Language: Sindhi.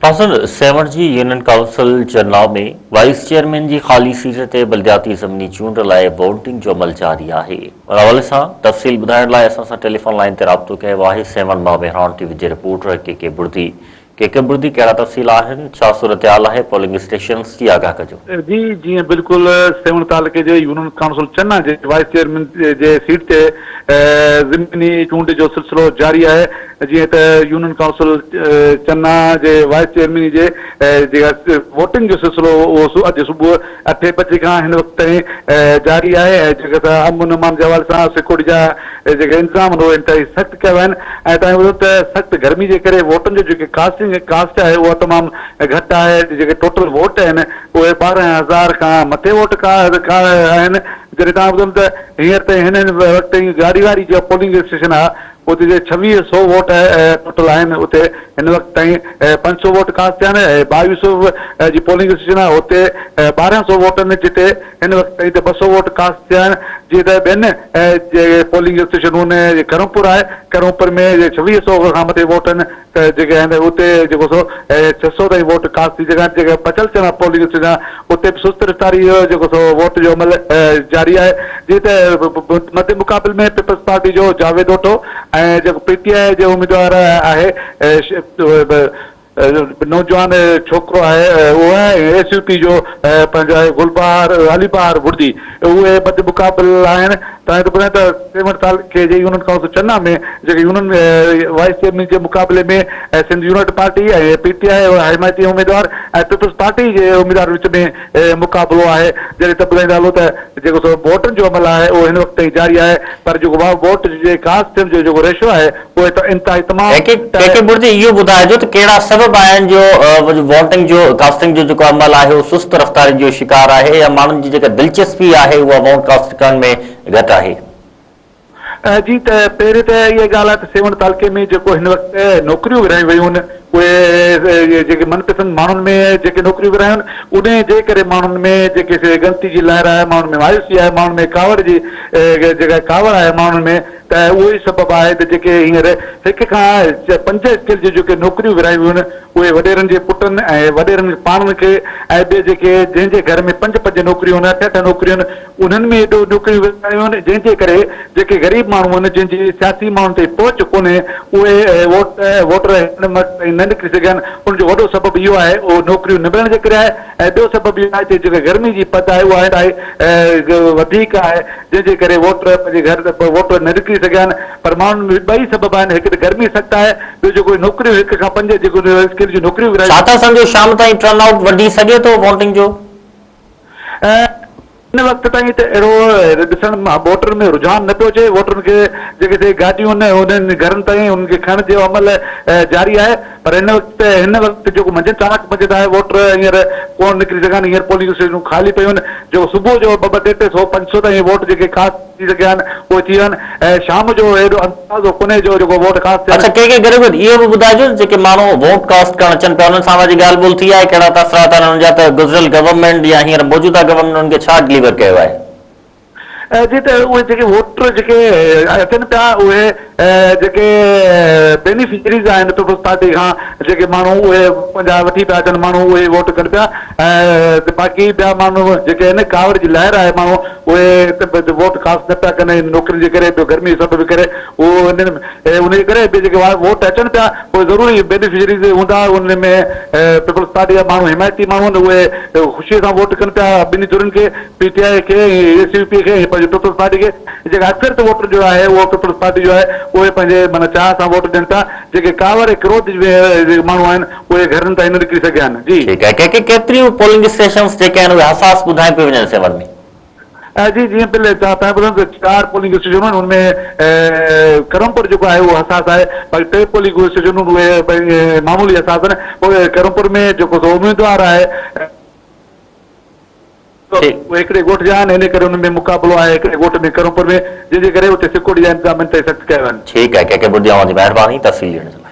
فاضل سيوهڻ جي يونين ڪائونسل جرناء ۾ وائيس چيئرمين جي خالي سيٽ تي بلدياتي ضمني چونڊ لاء ووٽنگ جو عمل جاري آهي. ان حوالي سان تفصيل ٻڌائڻ لاء اسان سان ٽيليفون لائين تي رابطو ڪيو آهي سيوهڻ مان مهراڻ ٽي وي جي رپورٽر ڪي ڪي بڙدي. ڪي ڪي بڙدي ڪهڙا تفصيل آهن، ڇا صورتحال آهي، پولنگ اسٽيشنز جي آگاهه ڪجو. جي جيئن بلڪل سيوهڻ تعلقي جي يونين ڪائونسل چنا جي وائيس چيئرمين جي سيٽ تي ضمني چونڊ جو سلسلو جاري آهي جيئن ته يونين ڪائونسل چنا جي وائيس چيئرميني جي جيڪا ووٽنگ جو سلسلو اهو اڄ صبح اٺين بجي کان هن وقت تائين جاري آهي ۽ جيڪا ته امن امان جي حوالي سان سيڪيورٽي جا جيڪي انتظام آهن اهي انتهائي سخت ڪيا ويا آهن ۽ توهان ٻڌو ته سخت گرمي جي ڪري ووٽن جو جيڪي ڪاسٽنگ ڪاسٽ آهي اها تمام گهٽ آهي جيڪي ٽوٽل ووٽ آهن اهي 12,000 کان مٿي ووٽ ڪا آهن جڏهن توهان ٻڌو ته هينئر تائين هن وقت تائين گاڏي واري جيڪا پولنگ اسٽيشن آهي اتي جي ڇويهه سو ووٽ ٽوٽل آهن اتي هن وقت تائين پنج سو ووٽ ڪاسٽ ٿيا آهن ۽ ٻاويهه سو جي پولنگ اسٽيشن آهي اتي ٻارهن سو ووٽ آهن جتي هن وقت تائين ته ٻه سو ووٽ ڪاسٽ ٿيا آهن جيئن ته ٻين جي پولنگ اسٽيشنون ڪرمپور آهي ڪرمپور ۾ ڇويهه سو کان مٿي ووٽ آهن ته جيڪي آهن اتي جيڪو سو 600 تائين ووٽ ڪاسٽ ٿي چڪا آهن جيڪي بچل چنا پولنگ اسٽيشن آهي اتي به سست رفتاري جو جيڪو سو ووٽ جو عمل جاري آهي جيئن ته مد مقابل ۾ پيپلز پارٽي جو جاويد اوٺو ۽ جيڪو پي ٽي آء جي اميدوار آهي نوجوان ڇوڪرو آهي اهو آهي ۽ ايس يو پي جو پنهنجو آهي گل بهار علي بهار بڙدي اهي مد مقابل آهن توهان کي ٻڌايان ته سيوهڻ تعلقي جي يونين ڪائونسل چنا ۾ جيڪي يونين وائيس چيئرمين جي مقابلي ۾ Sindh unit party ۽ P T I حمايتي اميدوار ۽ پيپلز پارٽي جي اميدوار وچ ۾ مقابلو آهي جڏهن ته ٻڌائيندا هلو ته جيڪو سو ووٽن جو عمل آهي اهو هن وقت تائين جاري آهي پر جيڪو ووٽ جي ڪاسٽ ٿيڻ جو جيڪو ريشو آهي اهو ته انتهائي تمام ڪي ڪي بڙدي اهو ٻڌائجو ته ڪهڙا سبب آهن جو ووٽنگ جو ڪاسٽنگ جو جيڪو عمل آهي اهو سست رفتاري جو شڪار آهي يا ماڻهن جي جيڪا دلچسپي آهي اها ووٽ ڪاسٽ ڪرڻ ۾ گهٽ آهي. جي ته پهرين ته اها ڳالهه آهي ته سيوهڻ تعلقي ۾ جيڪو هن وقت نوڪريون ورهايون ويون آهن اهي جيڪي من پسند ماڻهن ۾ جيڪي نوڪريون ورهايون آهن انهي جي ڪري ماڻهن ۾ جيڪي سي ڳڻتي جي لهر آهي ماڻهن ۾ مايوسي آهي ماڻهن ۾ ڪاوڙ جي جيڪا ڪاوڙ آهي ماڻهن ۾ ته اهو ئي سبب آهي ته جيڪي هينئر هڪ کان پنج اسڪيل جون جيڪي نوڪريون ورهايون ويون آهن اهي وڏيرن جي پٽن ۽ وڏيرن پاڻن کي ۽ ٻئي جيڪي جنهن جي گهر ۾ پنج پنج نوڪريون آهن اٺ اٺ نوڪريون آهن انهن ۾ ايڏو نوڪريون ورهايون آهن جنهن جي ڪري جيڪي غريب ماڻهو آهن جن جي سياسي ماڻهن تائين پهچ ڪونهي اهي ووٽ ووٽر هن وقت تائين نه نڪري سگهيا آهن ان جو وڏو سبب اهو آهي اهو نوڪريون نه ملڻ جي ڪري آهي ۽ ٻيو سبب اهو آهي ته جيڪا گرمي جي پد آهي اها انتهائي وڌيڪ آهي جنهن جي ڪري ووٽر پنهنجي گهر ووٽر نه نڪري سگهيا آهن پر ماڻهن ۾ ٻئي سبب آهن هڪ ته گرمي سخت آهي ٻيو جيڪو نوڪريون هڪ کان پنج جيڪو اسڪيل جون نوڪريون ڇا ورهايون ٿا سمجهو شام تائين ٽرن آئوٽ وڌي سگهي ٿو ووٽنگ جو؟ هن وقت تائين ته اهڙو ڏسڻ مان ووٽرن ۾ رجحان نه پيو اچي، ووٽرن کي جيڪي سي گاڏيون آهن انهن گهرن تائين انهن کي کڻڻ جو عمل جاري آهي پر هن وقت هن وقت جيڪو منجهند چالاڪ منجهند آهي ووٽر هينئر ڪونه نڪري سگهيا آهن هينئر پولنگ اسٽيشنون خالي پيون آهن جيڪو صبح جو ٻه ٻه ٽي ٽي سو پنج سو تائين ووٽ جيڪي ڪاسٽ ٿي سگهيا آهن اهي ٿي ويا آهن ۽ شام جو ايڏو اندازو ڪونهي جو جيڪو ووٽ ڪاسٽ ٿين. اڇا ڪي ڪي گڏو گڏ اهو به ٻڌائجو ته جيڪي ماڻهو ووٽ ڪاسٽ ڪرڻ اچن پيا انهن سان اوهان جي ڳالهه ٻولهه ٿي آهي ڪهڙا تاثرات آهن انهن جا ته گذريل گورنمينٽ يا هينئر موجوده گورنمينٽ انهن کي ڇا ڊليور ڪيو آهي؟ جي ته اهي جيڪي ووٽر جيڪي اچن پيا اهي جيڪي بينيفشريز آهن پيپلز پارٽي کان جيڪي ماڻهو اهي پنهنجا وٺي پيا اچن ماڻهو اهي ووٽ ڪن پيا ۽ باقي ٻيا ماڻهو جيڪي آهن ڪاوڙ جي لهر آهي ماڻهو اهي ته ووٽ ڪاسٽ نه پيا ڪن ۽ نوڪرين جي ڪري ٻيو گرمي جي سبب ڪري اهو انهن ان جي ڪري ٻيا جيڪي ووٽ اچن پيا اهي ضروري بينيفشريز هوندا انهن ۾ پيپلز پارٽي جا ماڻهو حمايتي ماڻهو آهن اهي خوشي سان ووٽ ڪن پيا ٻنهي ڌرين کي پي ٽي آء کي ۽ ايس يو پي کي ۽ پنهنجي پيپلز پارٽي کي جيڪا اڪثريت ووٽن جو آهي اهو پيپلز پارٽي جو آهي اهي پنهنجي معنيٰ چاهه سان ووٽ ڏين پيا جيڪي ڪاوڙ ۽ ڪروڌ ۾ ماڻهو آهن اهي گهرن تائين نه نڪري سگهيا آهن جي. ٺيڪ آهي ڪي ڪي ڪيتريون پولنگ اسٽيشنز جيڪي آهن اهي حساس ٻڌايون پيون وڃن سيوهڻ ۾. جي جيئن پلي تان ٻڌم ته چار پولنگ اسٽيشنون آهن ان ۾ ڪرمپور جيڪو آهي اهو حساس آهي باقي ٽي پولنگ اسٽيشنون اهي معمولي حساس آهن پوء ڪرمپور ۾ جيڪو سو اميدوار آهي اهي هڪڙي ڳوٺ جا آهن ان ڪري انهن ۾ مقابلو آهي هڪڙي ڳوٺ ۾ ڪرمپور ۾ جنهن جي ڪري اتي سيڪيورٽي جا انتظام انتهائي سخت ڪيا ويا آهن. ٺيڪ آهي ڪي ڪي ٻڌي اوهان جي مهرباني تفصيل ڏيڻ جي لاء.